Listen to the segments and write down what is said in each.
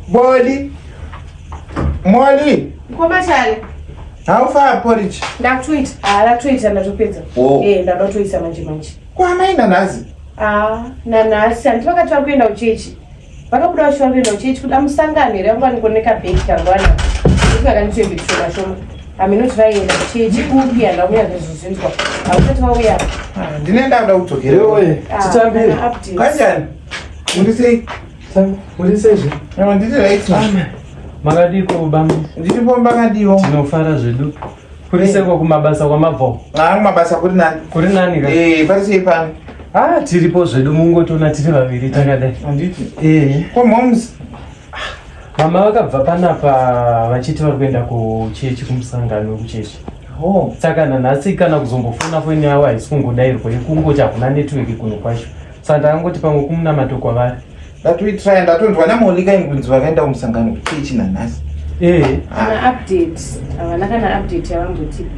Boli. Moli. Mkoma Chale. How far porridge? Ndakutoita. Ah, ndatoita ndatopedza. Oh. Eh, ndatotoisa manje manje. Kwa amai nanhasi? Ah, nanhasi hanti vakati vari kuenda kuchechi. Vakabuda vachi vari kuenda kuchechi kuda musangano here vanga vanongoneka bhegi kangwana. Ndikuti vakanditoembe tushoma shoma. Haminoti vaienda kuchechi kupi handina kunyatsozozinzwa. Hausati vauya. Ah, ndine ndakuda kudzokera. Yowe, Ah, titambire. kana updates. Kanjani? Muri sei? Muri sei zve? Ewa, ndiri right. Makadiko bambi? Ndiripo mbakadiwo. Tinofara zvedu. Kuri seko kumabasa kwamabva? Ah, kumabasa kuri nani? Kuri nani ka? Eh, pari sei pano? Ah, tiripo zvedu mungotoona tiri vaviri takadai. Handiti. Eh. Ko moms? Mama vakabva panapa vachiti vari kuenda kuchechi kumusangano wekuchechi. Oh. Saka nanhasi kana kuzombofona foni yavo haisi kungodairwa ikungoti hakuna network kuno kwacho. Saka ndakangoti pamwe kumunamato kwavari. Ndatoitry ndatonzwa naMolly kaini kunzi vakaenda kumusangano kuchechi nanhasi. Eh. Kana update. Havana kana update yavambotipa.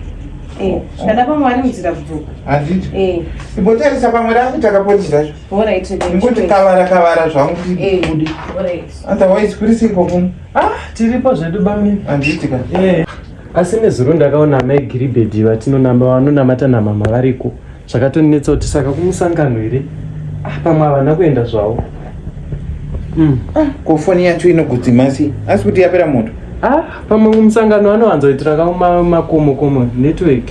Eh, zvikada pamwe vari munzira kudzoka. Handiti. Eh, Imbotarisa pamwe rakuita kaporridge racho. alright. Ingoti kavara kavara zvangu Eh, kuti alright. Otherwise kuri sei kokuno? Ah, tiripo zvedu bamni. Handiti ka. Eh. Asi nezuro ndakaona amai Giribhedhi vatinonamba vanonamata namama variko. Zvakatonetsa kuti saka kumusangano here? Ah, pamwe havana kuenda zvavo. Ko foni yacho inogudzima sei? Asi kuti yapera moto. Ah, pamwe kumusangano vanowanzoitira ka makomo komo network.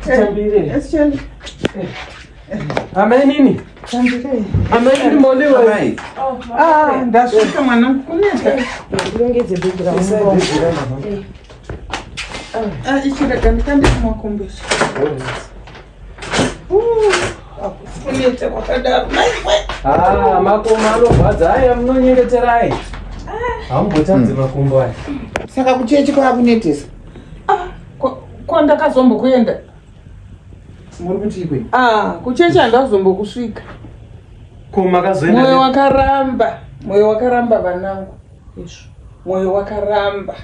Titambire. Amai nini? Amai nini Molly wewe? Amai. Ah, ndasvika mwana kuneta. Ndilongedze bhegi rangu. Ah, ichirega ndikandikumakombesa. Kuneta kwakadaro. Maiwe. Ah, makomo anorwadza aya munonyengeterai. Hamumbotadzi makumbo aya. Saka kuchechi kwakunetesa. Kwandakazombokuenda. Muri kuti ikwe? Ah, kuchechi handazombokusvika. Ko makazoenda Mwoyo ne- wakaramba. Mwoyo wakaramba vanangu. Izvo. Mwoyo wakaramba.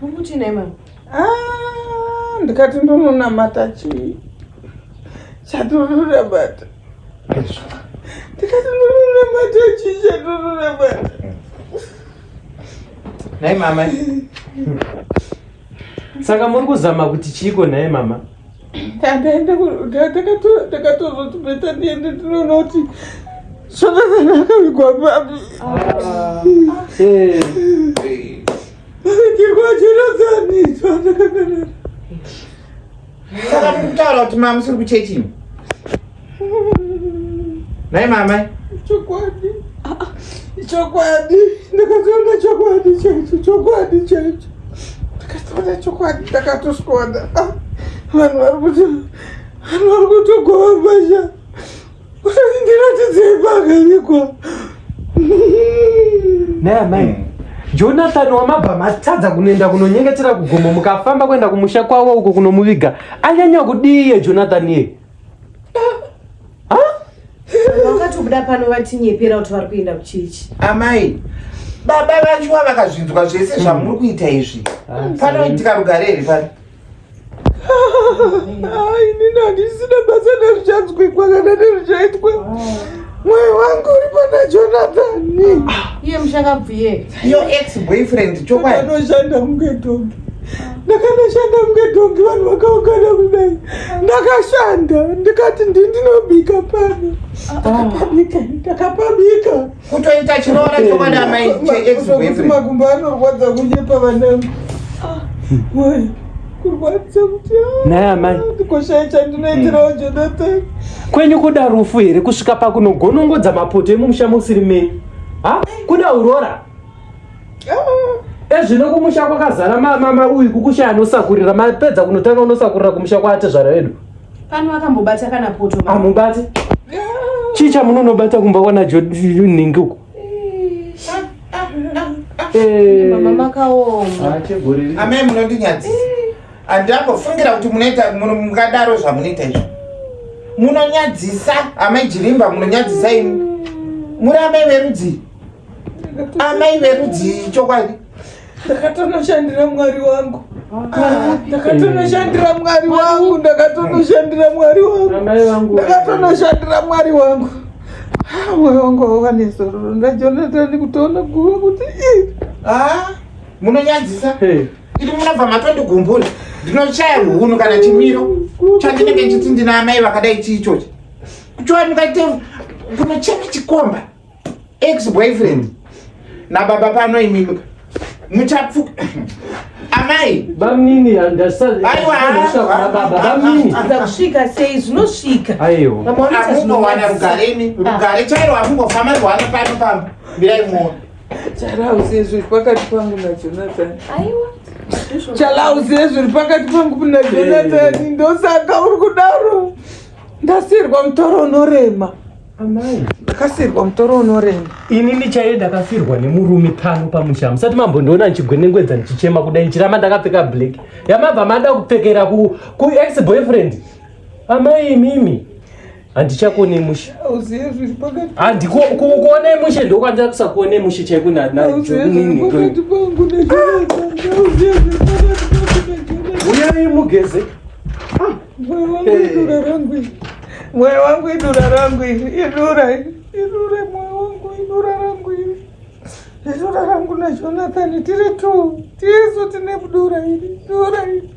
Muri nhai mama? Ah, ndikati ndinonamata chii? Chatononamata. Ndikati ndinonamata chii chatononamata? Nhai mama. Saka muri kuzama kuti chiiko nhai mama? Tandaenda ndakatozoti beta ndiende ndinoona kuti Jonathan akavigwa papi. Eh. Mavigirwa Jonathan zvandakakanana. Saka muri kutaura kuti mama musiri kuchechi imi? Nhai mama. Chokwadi. Chokwadi. Ndakatoona chokwadi chaicho. Chokwadi chaicho. Ndakatoona chokwadi. Ndakatosvikoona. Ah, Vanhu vari kuti vanhu vari kutogova mbasha. Usati ndiratidzei pakavigwa. Nhai amai. Jonathan wamabva matadza kunoenda kunonyengetera kugomo mukafamba kuenda kumusha kwavo uko kunomuviga. Anyanya kudiye Jonathan iye? Vakatobuda pano vatinyepera kuti vari kuenda kuchechi. Amai. Baba vacho vakazvinzwa zvese zvamuri kuita izvi. Panoitika rugare here pano? Ah, inini handisina basa nezvichanzwikwa kana nezvichaitwa. Mwoyo wangu uri pana Jonathan. Iye mushakabvuye. Your ex boyfriend chokwadi. Ndakanoshanda kunge dhongi. Ndakanoshanda kunge dhongi vanhu vakaungana kudai. Ndakashanda ndikati ndi ndinobika pano. Ndakapabika, ndakapabika. Kutoita chiroora chokwadi amai che ex Kuti boyfriend. makumbo anorwadza kunyepa vanangu. Mwoyo kurwadza kuti ah, Nhai amai. ndikoshaya chandinoitirawo Jonathan. Kwenyu kuda rufu here kusvika pakunogonongodza mapoto emumusha musiri menyu? Ha? Kuda urora? Ah. Ezvino kumusha kwakazara mama uyu kukushaya anosakurira mapedza kunotanga unosakurira kumusha kwaatezvara vedu. Pano akambobata kana poto mama. Amubati. Chii chamunonobata kumba kwana Nhingi uko? Mama makaoma. Ah, chegore rino. Amai munondinyadzisa. Handambofungira kuti munoita mungadaro zvamunoita izvo. Munonyadzisa amai Jirimba, munonyadzisa imi. Muri amai verudzii? Amai verudzii chokwadi? Ndakatonoshandira Mwari wangu, ndakatonoshandira Mwari wangu, ndakatonoshandira Mwari wangu, Amai vangu. ndakatonoshandira Mwari wangu. Ah, mwoyo wangu wauva nezororo naJonatani kutoona guva kuti ii. Ah, munonyadzisa. Hey. Iri munobva matondigumbura. Ndinoshaya hunhu kana chimiro chandinenge ndichiti ndina amai vakadai chii ichochi. Kuchiwa mukaite kunochema chikomba ex boyfriend nababa pano imimi muchapfuka amai. Bamnini Aiwa, andasasvika kuna baba. Bamnini. Dzakusvika sei zvinosvika. Aiwa. Mama unoita Amungowana zvinonyadzisa. rugare imi, rugare chairo amungofamba rwana pano pamba mirai muone. Charauziye zviri pakati pangu naJonatani. Aiwa. Chalauziye zviri pakati pangu naJonatani, ndosaka uri kudaro. Ndasirwa mutoro unorema. Amai. Ndakasirwa mutoro unorema. Inini chaiye ndakafirwa nemurume pano pamusha. Musati mambondiona ndichigwenengwedza ndichichema kudai ndichiramba ndakapfeka black. Yamabva mada kupfekera ku, ku ex boyfriend. Amai imimi. Handichakuonei mushe. Auziye zviri pakati Handikuonei mushe ndokwandira kusakuonei mushe chaiko Auziye zviri najonini. pakati pangu naJonatani. Auziye zviri pakati pangu naJonatani. Uyai mugeze. Mwoyo wangu idura rangu iri. Mwoyo wangu idura rangu iri. Idura iri. Idura mwoyo wangu idura rangu iri. Idura rangu naJonatani tiri two. Tisu tine dura iri. Dura iri.